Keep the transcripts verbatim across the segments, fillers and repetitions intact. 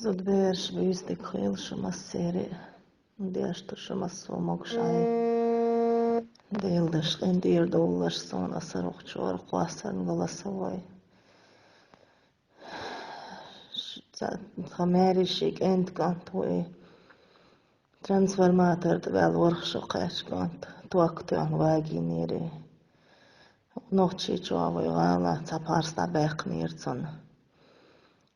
Зудабераш, буьйса дика хуьлда шун массеран а. Деш ду шун массо а могашалла. Делан дашца къинтӀера довлалаш суна, аса рухучура кхоссарна голосовой. Ш-, ца-, тхан маьрша ши кӀентан кӀант ву и. Трансформатор тӀа ваьлла ворхӀ шо кхаьчна кӀант, ток тоьхна вагийнера. Нохчийчоа вай гӀалахь цхьа пхьарс дӀабаьккхинера цунна.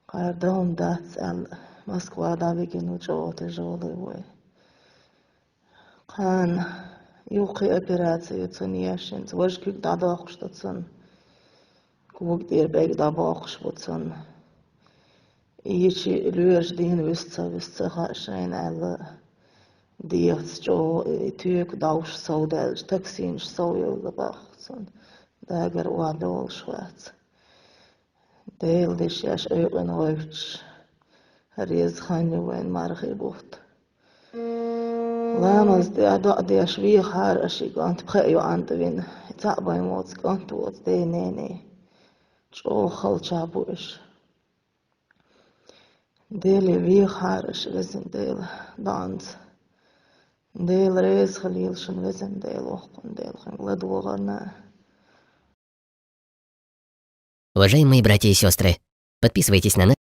Кхара дан хӀума дац аьлла, Москва дӀавигина ву, чӀогӀа тяжёлый ву и. Кхана юххе операци ю цунна ешшинца, важа куьг дӀадоккхуш ду цунна. Кога тӀера бӀарг дӀабоккхуш бу цунна. Ича лоьраш дийна вуьсу ца вуьсу ца хаьа шайна аьлла, дегӀаца чӀогӀа и тоька довш совдаьлча, токсинаш совйевлла боху цунна. Дагар охьадолуш вац. Делан дешаш айкъина гӀевтташ, реза хан ю вайна мархий бутт. Ламаз тӀе а доӀа деш вехахьара аша и кӀант пхеа йоӀана тӀе вина, цхьаъ бен воцу кӀант воцу, ден ненан. ЧӀогӀа халчахь бу аша. Деле вехахьара аша, везан Дела, доӀанца. Дела реза хилийла шуна, везан Дела, воккхун Дела, хьуна ладогӀарна. Уважаемые братья и сестры, подписывайтесь на наш